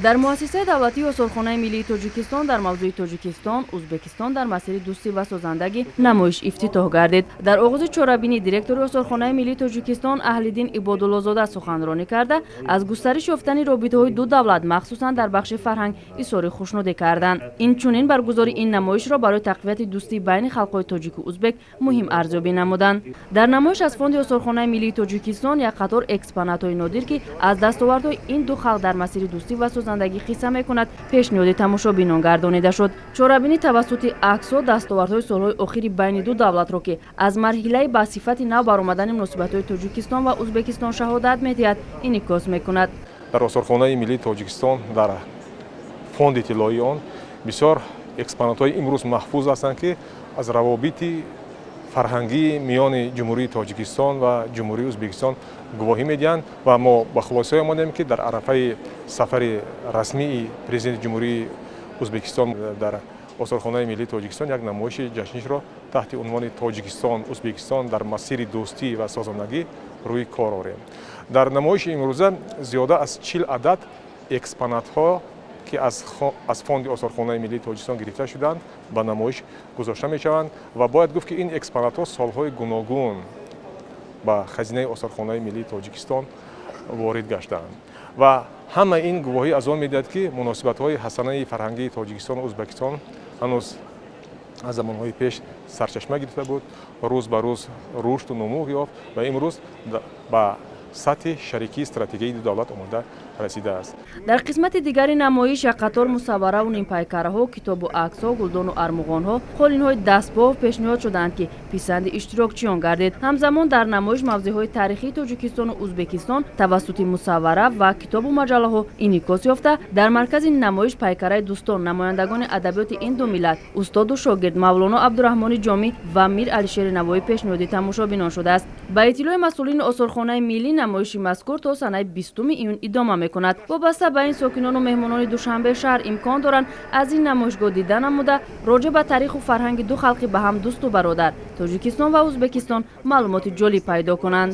Дар муассисаи давлатии Осорхонаи миллии Тоҷикистон дар мавзӯи «Тоҷикистон, Узбекистон дар масири дӯстӣ ва созандагӣ» намоиш ифтитоҳ гардид. Дар оғози чорабинӣ директори Осорхонаи миллии Тоҷикистон Аҳлиддин Ибодуллозода суханронӣ карда, аз густариш ёфтани робитаҳои ду давлат, махсусан дар бахши фарҳанг, изҳори хушнудӣ карданд. Инчунин баргузории ин намоишро барои тақвияти дӯстӣ байни халқҳои тоҷику узбек муҳим арзёбӣ намуданд. Дар намоиш аз фонди Осорхонаи миллии Тоҷикистон як қатор экспонатҳои нодир, ки аз дастовардҳои ин ду халқ дар масири дӯстӣ ва созандагӣ қисса мекунад, пешниҳоди тамошобинон гардонида шуд. Чорабинӣ тавассути аксҳо дастовардҳои солҳои охири байни ду давлатро, ки аз марҳилаи ба сифати нав баромадани муносибатҳои Тоҷикистон ва Узбекистон шаҳодат медиҳад, инъикос мекунад. Дар Осорхонаи миллии Тоҷикистон, дар фонди тиллоии он бисёр экспонатҳои имрӯз маҳфуз ҳастанд, ки аз равобити фарҳангии миёни Ҷумҳурии Тоҷикистон ва Ҷумҳурии Узбекистон гувоҳӣ медиҳанд. Ва мо ба хулосае омадем, ки дар арафаи сафари расмии президенти Ҷумҳурии Узбекистон дар Осорхонаи миллии Тоҷикистон як намоиши ҷашнишро таҳти унвони «Тоҷикистон, Узбекистон дар масири дӯстӣ ва созандагӣ» рӯи кор орем. Дар намоиши имрӯза зиёда аз 40 адад экспонатҳо, ки аз фонди Осорхонаи миллии Тоҷикистон гирифта шуданд, ба намоиш гузошта мешаванд. Ва бояд гуфт, ки ин экспонатҳо солҳои гуногун ба хазинаи Осорхонаи миллии Тоҷикистон ворид гаштаанд ва ҳама ин гувоҳӣ аз он медиҳад, ки муносибатҳои ҳасанаи фарҳангии Тоҷикистону Узбекистон ҳанӯз аз замонҳои пеш сарчашма гирифта буд, рӯз ба рӯз рушду нумӯ ёфт ва имрӯз ба сатҳи шарикии стратегияи ду давлат омода расидааст. Дар қисмати дигари намоиш як қатор мусаввараву нимпайкараҳо, китобу аксҳо, гулдону армуғонҳо, қолинҳои дастбоф пешниҳод шудаанд, ки писанди иштирокчиён гардид. Ҳамзамон дар намоиш мавзеъҳои таърихии Тоҷикистону Узбекистон тавассути мусаввара ва китобу маҷаллаҳо инъикос ёфта, дар маркази намоиш пайкараи дӯстон, намояндагони адабиёти ин ду миллат, устоду шогирд Мавлоно Абдураҳмони Ҷомӣ ва Мир Алишери Навоӣ пешниҳоди тамошобинон шудааст. Ба иттилои масъулини Осорхонаи миллӣ, намоиши мазкур то санаи 20 июн идома мекунад. Вобаста ба ин, сокинону меҳмонони Душанбе шаҳр имкон доранд аз ин намоишгоҳ дида намуда, роҷеъ ба таъриху фарҳанги ду халқи ба ҳам дӯсту бародар, Тоҷикистон ва Узбекистон, маълумоти ҷолиб пайдо кунанд.